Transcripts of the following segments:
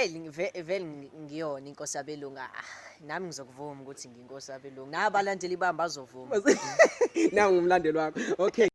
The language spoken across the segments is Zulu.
Vele ngiyona inkosi yabelungu. Ah, nami ngizokuvuma ukuthi ngiyinkosi yabelungu. Nabalandeli bami bazovuma. Nangu umlandeli wakho. Okay.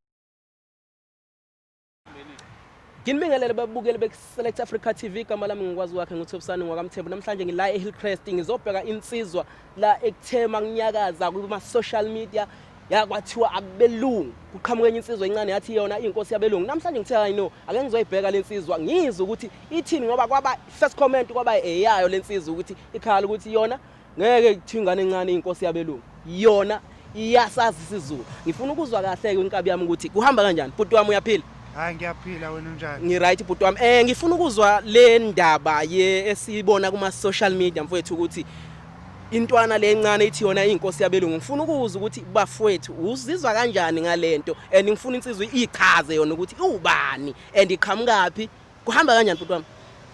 Nginibingelele babukeli be-Select Africa TV. Igama lami ngikwazi wakhe nguThobisani ngwakamthembu. Namhlanje ngila eHillcrest, ngizobheka insizwa la ekuthema kunyakaza kuma-social media, yakwathiwa abelungu, kuqhamuka enye insizwa encane yathi yona inkosi yabelungu. Namhlanje ngithe hayi no, ake ngizoyibheka le nsizwa ngizwe ukuthi ithini, ngoba kwaba first comment kwaba eyayo le nsizwa ukuthi ikhala ukuthi yona ngeke kuthiwa ingane encane inkosi yabelungu, yona iyasazi isiZulu. Ngifuna ukuzwa kahle-ke inkabi yami ukuthi kuhamba kanjani. Bhuti wami, uyaphila? Hayi, ngiyaphila, wena unjani? Ngi-right, bhuti wami. Ngifuna ukuzwa le ndaba ye esiyibona kuma social media, mfowethu, ukuthi intwana le encane ithi yona inkosi yabelungu. Ngifuna ukuzwa ukuthi, bafowethu, uzizwa kanjani ngalento, and ngifuna insizwa ichaze yona ukuthi iwubani and iqhamukaphi, kuhamba kanjani, bhuti wami?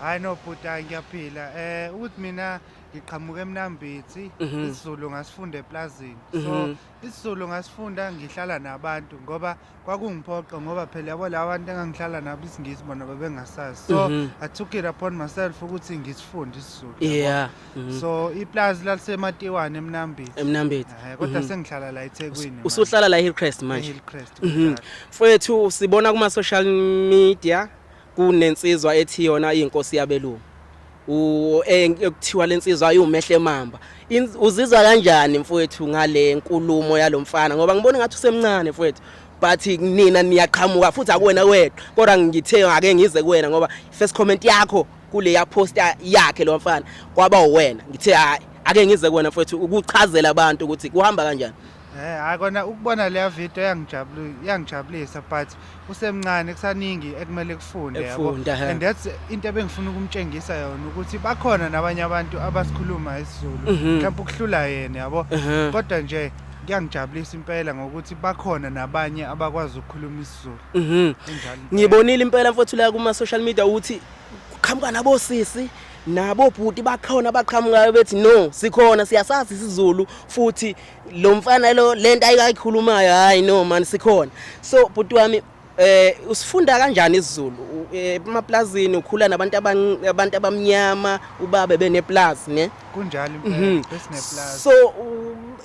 Hayi no bhuti, hayi ngiyaphila. Ukuthi mina ngiqhamuka eMnambithi, isiZulu ngasifunda eplazini. So isiZulu ngasifunda ngihlala nabantu ngoba kwakungiphoqa, ngoba phela yabo laba bantu engangihlala nabo isiNgisi bona babengasazi. So I took it upon myself ukuthi ngisifunde isiZulu, yabo. So iplazi laliseMatiwane eMnambithi. Emnambithi. Kodwa sengihlala la eThekwini manje. Usuhlala la eHillcrest manje? EHillcrest. Kunjalo. Mfowethu, sibona kuma social media kunensizwa ethi yona inkosi yabelungu, ekuthiwa lensizwa ayiwumehle mamba. Uzizwa kanjani, mfowethu, ngale nkulumo yalomfana? Ngoba ngibona ngathi usemncane, mfowethu, but nina niyaqhamuka futhi akuwena wedwa, kodwa ngithe ake ngize kuwena ngoba first comment yakho kule ya post yakhe lo mfana kwaba uwena. Ngithe hayi, ake ngize kuwena, mfowethu, ukuchazela abantu ukuthi kuhamba kanjani. Hayi kona ukubona leya video yangijabulisa, but usemncane, kusaningi ekumele kufunde, yabo. Ekufunda, he. And that's into ebengifuna ukumtshengisa yona, ukuthi bakhona nabanye abantu abasikhuluma isiZulu mhlawumbe ukuhlula yena, yabo. Kodwa nje kuyangijabulisa impela ngokuthi bakhona nabanye abakwazi ukukhuluma isiZulu. Kunjalo impela. Ngibonile impela, mfowethu, la kuma social media ukuthi kuqhamuka nabosisi nabobhuti, bakhona abaqhamukayo bethi no, sikhona, siyasazi isiZulu, futhi lo mfana lo lento ayikayikhulumayo, hayi no man, sikhona. So bhuti wami, usifunda kanjani isiZulu? Emaplazini ukhula nabantu abantu abamnyama, ubaba beneplazi, ne? Kunjalo impela, besineplazi. So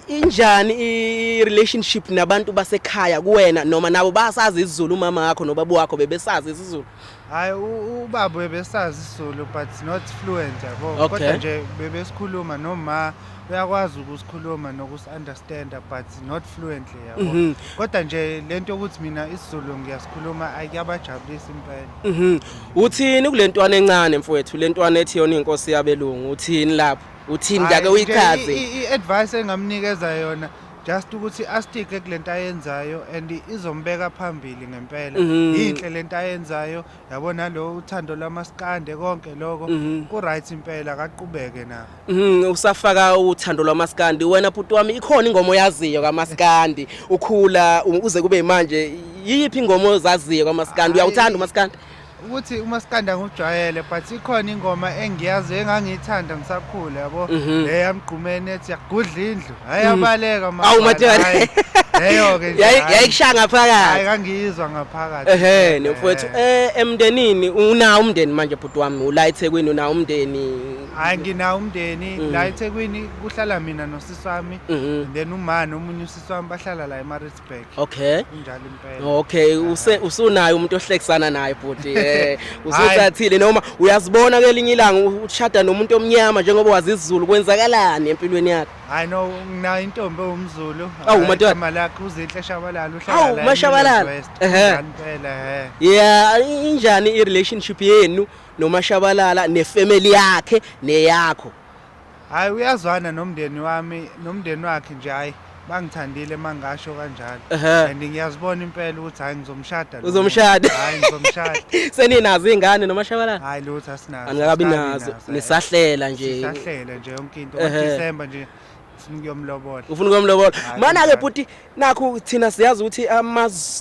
injani i relationship nabantu basekhaya kuwena, noma nabo basazi isiZulu, umama wakho nobaba wakho bebesazi isiZulu? Hayi, ubaba bebesazi isiZulu but not fluent, yabo. Kodwa nje bebesikhuluma, noma uyakwazi ukusikhuluma nokusi-understanda but not fluently, yabo. Kodwa nje lento yokuthi mina isiZulu ngiyasikhuluma ayikuyabajabulisa impela. Uthini kule ntwana encane, mfowethu, le ntwana ethi yona inkosi yabelungu? Uthini lapho? Uthini Hhayi, ake nje uyichaze? I-advice engamnikeza yona just ukuthi a-sticke kulento ayenzayo and izombeka phambili ngempela. Yinhle lento ayenzayo, yabo, nalo uthando lwamaskande, konke lokho ku-right impela, akaqhubeke nako. Usafaka uthando lwamaskandi wena, bhuti wami, ikhona ingoma oyaziyo kamaskandi ukhula uze kube manje? Yiphi ingoma ozaziyo kamaskandi? Uyawuthanda umaskandi? Ukuthi umaskandi angujwayele, but ikhona ingoma engiyazi engangiyithanda ngisakhula, yabo, le yamgqumeni ethi yagudla indlu, hayi yabaleka. Awu, madoda. Leyo-ke nje, hhayi. Yayikushaya Hhayi, ngaphakathi. kangiyizwa ngaphakathi. Ehhe, mfowethu, emndenini unawo umndeni manje, bhuti wami, ula eThekwini, unawo umndeni? Hhayi, nginawo umndeni la eThekwini, kuhlala mina nosisi wami and then uma nomunye usisi wami bahlala la eMaritzburg. Kunjalo impela. Okay, use usunayo umuntu ohlekisana naye, bhuti, usuthathile noma uyazibona kelinye ilanga ushada nomuntu omnyama njengoba wazi isiZulu, kwenzakalani empilweni yakho? Hayi no, nginayo intombi ewumZulu. Awu, madoda. Igama lakhe uZinhle Shabalala, uhlala Awu, la MaShabalala. eMiller's West. Kunjalo impela, he. Yeah, injani i-relationship yenu noMashabalala, nefamily yakhe neyakho? Hayi, uyazwana nomndeni wami nomndeni wakhe nje, hayi bangithandile mangasho kanjalo. And ngiyazibona impela ukuthi hayi ngizomshada lo Uzomshada? muntu. Hayi, ngizomshada. Seninazo iy'ngane noMashabalala? Hayi lutho, asinazo. Anikabi Asikabi nazo? nazo, eh. Nisahlela nje? Sisahlela nje yonke into. NgoDisemba nje sifuna ukuyomlobola. Ufuna ukuyomlobola? Hayi, Mana-ke kunjalo. bhuti, nakhu thina siyazi ukuthi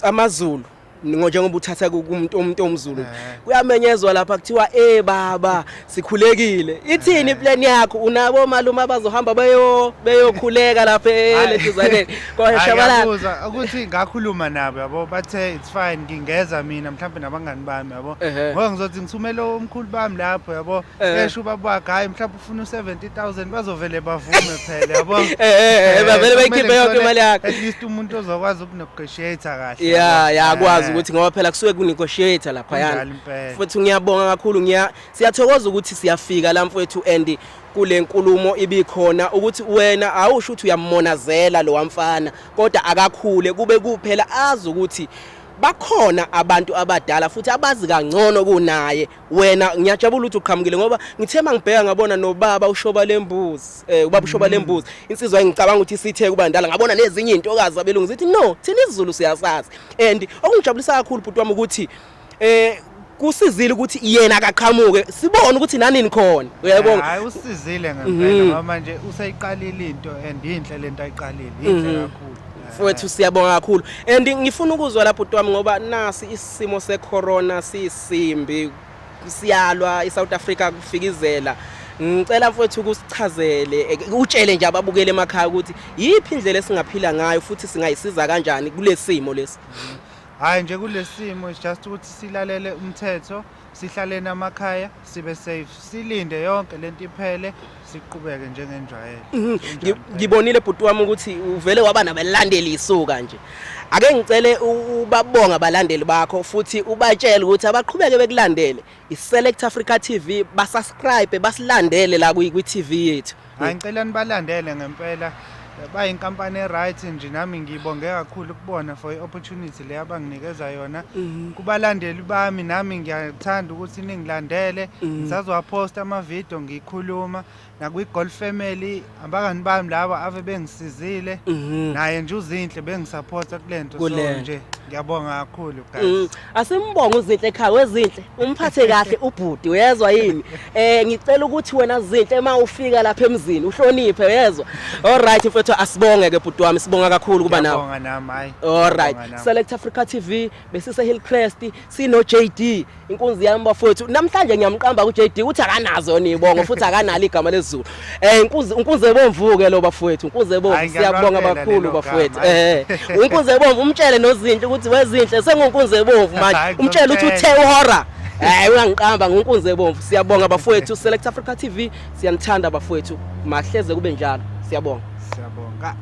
amaZulu Njengoba uthatha kumuntu umuntu omZulu, Eh. kuyamenyezwa lapha kuthiwa eh baba sikhulekile. Ithini iplan yakho? Unabo malume abazohamba beyokhuleka lapha elethuzaneni kwaShabalala? Ngiyakuzwa ukuthi ngakhuluma nabo, yabo, bathe it's fine, ngingeza mina mhlawumbe nabangani bami, yabo, ngoba ngizothi ngithumele omkhulu bami lapho, yabo, esho ubaba wakhe, hayi, mhlawumbe ufuna u-70,000, bazovele bavume phela, yabo. Bavele So bayikhiphe kumele yonke ngithole imali yakho. at least umuntu ozokwazi ukunegotiate kahle, Ya. yabo. Yakwazi ukuthi ngoba phela kusuke kunegotiate laphayana. Kunjalo impela. Futhi ngiyabonga kakhulu, siyathokoza ukuthi siyafika la mfowethu, and kule nkulumo ibikhona ukuthi wena awusho ukuthi uyamonazela lo wamfana, kodwa akakhule kube kuphela azi ukuthi bakhona abantu abadala futhi abazi kangcono kunaye. Wena ngiyajabula ukuthi uqhamukile, ngoba ngithe mangibheka ngabona nobaba ushoba lembuzi, ubaba ushoba lembuzi, insizwa engicabanga ukuthi sithe kuba ndala, ngabona nezinye intokazi abelungu zithi no, thina isiZulu siyasazi. And okungijabulisa kakhulu, bhuti wami, ukuthi kusizile ukuthi yena akaqhamuke, sibone ukuthi nanini khona, uyayibonga. Hayi, usizile ngempela, ngoba manje useyiqalile into and inhle lento ayiqalile, inhle kakhulu. Mfowethu, siyabonga kakhulu, and ngifuna ukuzwa lapho bhuti wami, ngoba nasi isimo secorona sisimbi, siyalwa iSouth Africa kufikizela. Ngicela mfowethu ukusichazele, utshele nje ababukele emakhaya ukuthi yiphi indlela esingaphila ngayo futhi singayisiza kanjani kulesimo lesi. Hayi nje, kulesimo it's just ukuthi silalele umthetho, sihlale namakhaya, sibe safe, silinde yonke lento iphele, siqhubeke njengenjwayelo. Kunjalo impela. Ngibonile bhuti wami ukuthi uvele waba nabalandeli isuka nje. Ake ngicele ubabonga abalandeli bakho futhi ubatshele ukuthi abaqhubeke bekulandele i-Select Africa TV, basubscribe, basilandele la kwi-TV yethu. Hayi, ngicela nibalandele ngempela, bayinkampani e-right nje. Nami ngibonge kakhulu kubona for i-opportunity le abanginikeza yona. Kubalandeli bami nami ngiyathanda ukuthi ningilandele, ngisazowaphosta amavidiyo ngikhuluma nakwi-golf family, abangani bami laba ave bengisizile, naye nje uZinhle bengisupporta kule nto, so Kule. nje ngiyabonga kakhulu, guys. Asimbonge uZinhle ekhaya. WeZinhle, umphathe kahle ubhuti, uyezwa yini? Ngicela ukuthi wena Zinhle uma ufika lapha emzini uhloniphe, uyezwa? All right mfethu, asibonge ke bhuti wami, sibonga kakhulu kuba nawe. Ngiyabonga nami, hayi. All right. Ngiyabonga nami. Select Africa TV, besise Hillcrest, sino JD, inkunzi yami bafowethu. Namhlanje ngiyamqamba ku JD uthi akanazo yona ibongo futhi akanalo igama lesiZulu. Inkunzi ebomvu ke lo bafowethu, inkunzi ebomvu. Hayi, Siyabonga ngiyalwamukela kakhulu lelo bafowethu. gama, hayi. Inkunzi ebomvu, umtshele noZinhle ukuthi weZinhle sengunkunzi ebomvu manje. Hayi, Umtshele ukuthi ngizomtshela. uthe uhora. Uyangiqamba ngunkunzi ebomvu. Siyabonga bafowethu, Select Africa TV, siyanithanda bafowethu. Mahleze kube njalo. Siyabonga. Siyabonga.